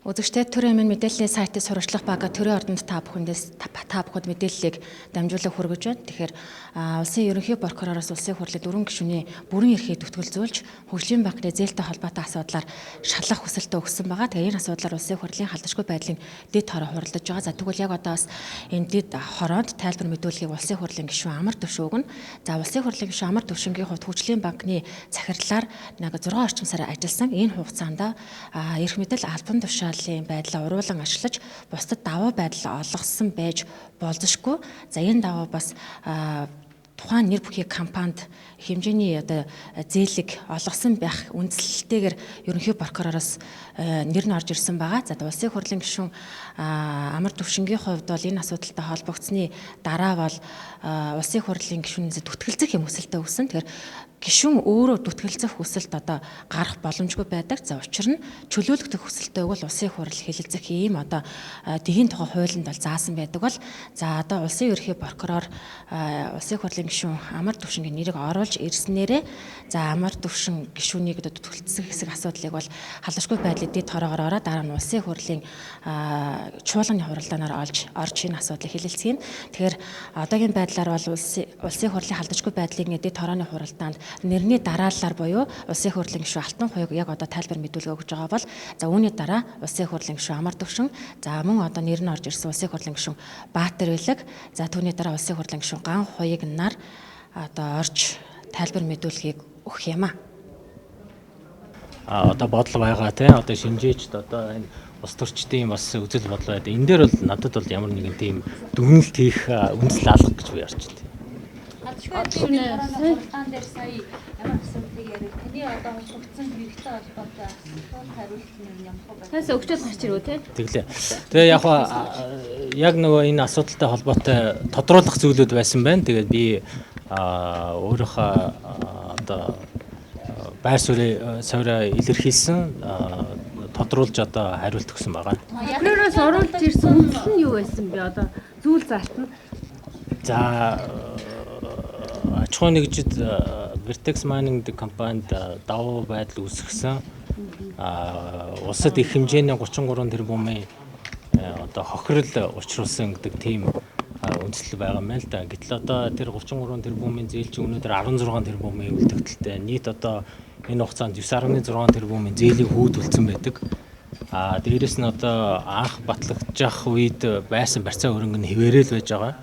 Үзэгчдээ, Төрийн өмнө мэдээллийн сайтын сурвалжлах бага төрийн ордонд та бүхэндээс та бүхэнд мэдээллийг дамжуулан хүргэж байна. Тэгэхээр, улсын ерөнхий прокуророос улсын хурлын дөрвөн гишүүний бүрэн эрхийг зүтгэлзүүлж, хөгжлийн банкны зээлтэй холбоотой асуудлаар шалгах хүсэлтээ өгсөн байгаа. Тэгээ энэ асуудлаар улсын хурлын халдашгүй байдлын дэд хороо хуралдаж байгаа. За, тэгвэл яг одоо бас энэ дэд хороонд тайлбар мэдүүлгийг улсын хурлын гишүүн Амар Төвшин өгнө. За, улсын хурлын гишүүн Амар Төвшингийн хувьд хөгжлийн банкны захирлаар нэг 6 орчим сар ажилласан. Энэ хугацаанд эрх мэдэл албан тушаалын байдлаа уруулан ашиглаж, бусдад давуу байдал олгосон байж болзошгүй. За, энэ давуу бас тухайн нэр бүхий компанид хэмжээний одоо зээлийг олгосон байх үндсэлтэйгээр ерөнхий прокуророос нэр нь орж ирсэн байгаа. За, улсын хурлын гишүүн Амар Төвшингийн хувьд бол энэ асуудалтай холбогдсны дараа бол улсын хурлын гишүүнээс зүтгэлзэх юм хүсэлтээ өгсөн. Тэгэхээр гишүүн өөрөө зүтгэлзэх хүсэлт одоо гарах боломжгүй байдаг. За, учир нь чөлөөлөгдөх хүсэлтээ өгвөл улсын хурал хэлэлцэх ийм одоо дэгийн тухай хуулинд бол заасан байдаг бол, за, одоо улсын ерөнхий прокурор улсын хурлын гишүүн Амар Төвшингийн нэрийг оруулж ирснээрээ, за, Амар Төвшин гишүүнийг одоо зүтгэлцэх хэсэг асуудлыг бол халдашгүй байдлыг дэд хороогоор ороод, дараа нь улсын хурлын чуулганы хуралдаанаар олж орж энэ асуудлыг хэлэлцэх юм. Тэгэхээр одоогийн байдлаар бол улсын хурлын халдашгүй байдлын дэд хорооны хуралдаанд нэрний дарааллаар буюу улсын хурлын гишүүн Алтан Хуйг яг одоо тайлбар мэдүүлэг өгж байгаа бол, за, үүний дараа улсын хурлын гишүүн Амар Төвшин, за, мөн одоо нэр нь орж ирсэн улсын хурлын гишүүн Баатар Билэг, за, түүний дараа улсын хурлын гишүүн Ган Хуйг нар одоо орж тайлбар мэдүүлгийг өгөх юм а. Одоо бодол байгаа, тийм, одоо шинжээчд, одоо энэ улс төрчдийн бас үзэл бодол байдаг. Энэ дээр бол надад бол ямар нэгэн тийм дүгнэлт хийх үндэслэл алга гэж би харж байна. Алшгүй хуралдаан дээр сая ямар асуудлыг ярив? Таны одоо холбогдсон хэрэгтэй холбоотой асуулт хариулт нь ямар вэ? Танаас өгчөөд гарч ирв те. Тэглээ. Тэгээ яг нөгөө энэ асуудалтай холбоотой тодруулах зүйлүүд байсан байна. Тэгээд би өөрийнхөө одоо байр суурь илэрхийлсэн, тодруулж одоо хариулт өгсөн байгаа. Прокуророос оруулж ирсэн үндэслэл нь юу байсан бэ? Одоо зүйл заалт нь. За, аж ахуйн нэгжид Vertex Mining компанид давуу байдал үүсгэсэн. Улсад их хэмжээний 33 тэрбумын одоо хохирол учруулсан гэдэг тийм үндслэл байгаа юм л да. Гэтэл одоо тэр 33 тэрбумын зээл чинь өнөөдөр 16 тэрбумын үлдэгдэлтэй. Нийт одоо энэ хугацаанд 9.6 тэрбумын зээлийг хүүдүүлсэн байдаг. Дээрэс нь одоо анх батлагдчих үед байсан барьцаа хөрөнгө нь хэвээрээ л байж байгаа.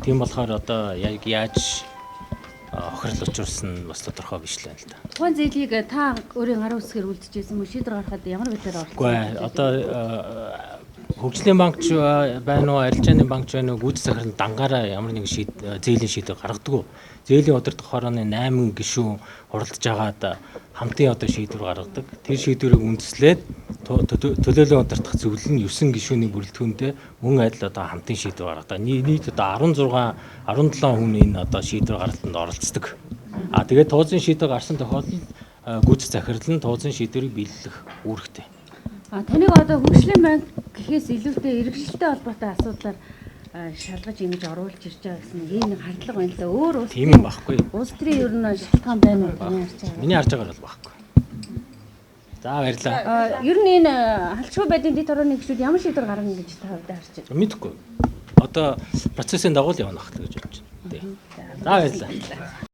Тийм болохоор одоо яг яаж хохирол учруулсан бас тодорхой биш л байна л да. Тухайн зээлийг та өөрийн гарын үсгээр үлдчихсэн мө, шийдвэр гаргахад ямар байдлаар оролцсон? Үгүй, одоо хөгжлийн банк ч байна уу, арилжааны банк ч байна уу, гүйцэтгэх захирал дангаараа ямар нэгэн зээлийн шийдвэр гаргадаг. Зээлийн удирдах хорооны 8 гишүүн хуралдаж агаад хамтын одоо шийдвэр гаргадаг. Тэр шийдвэрийг үндэслээд төлөөлөн удирдах зөвлөл нь 9 гишүүний бүрэлдэхүүнтэй мөн адил одоо хамтын шийдвэр гаргадаг. Нийт одоо 16 17 хүн энэ одоо шийдвэр гаргалтанд оролцдог. Тэгээд туузын шийдвэр гарсан тохиолдолд гүйцэтгэх захирал нь туузын шийдвэрийг биелүүлэх үүрэгтэй. Таныг одоо хөгжлийн банк гэхээс илүүтэй иргэшилтэй холбоотой асуудлаар шалгаж ингэж оруулж ирж байгаа гэсэн ийм нэг хардлага байна л да. Өөр улс Тийм юм байхгүй. Улс төрийн ер нь шалтгаан байна уу, таны харж байгаа? Миний харж байгаагаар бол байхгүй. За, баярлалаа. Ер нь энэ халдшгүй байдлын дэд хорооны гишүүд ямар шийдвэр гаргана гэж та хувьдаа харж байна? Мэдэхгүй. Одоо процессын дагуу л явна ах гэж бодож байна. Тийм. За, баярлалаа.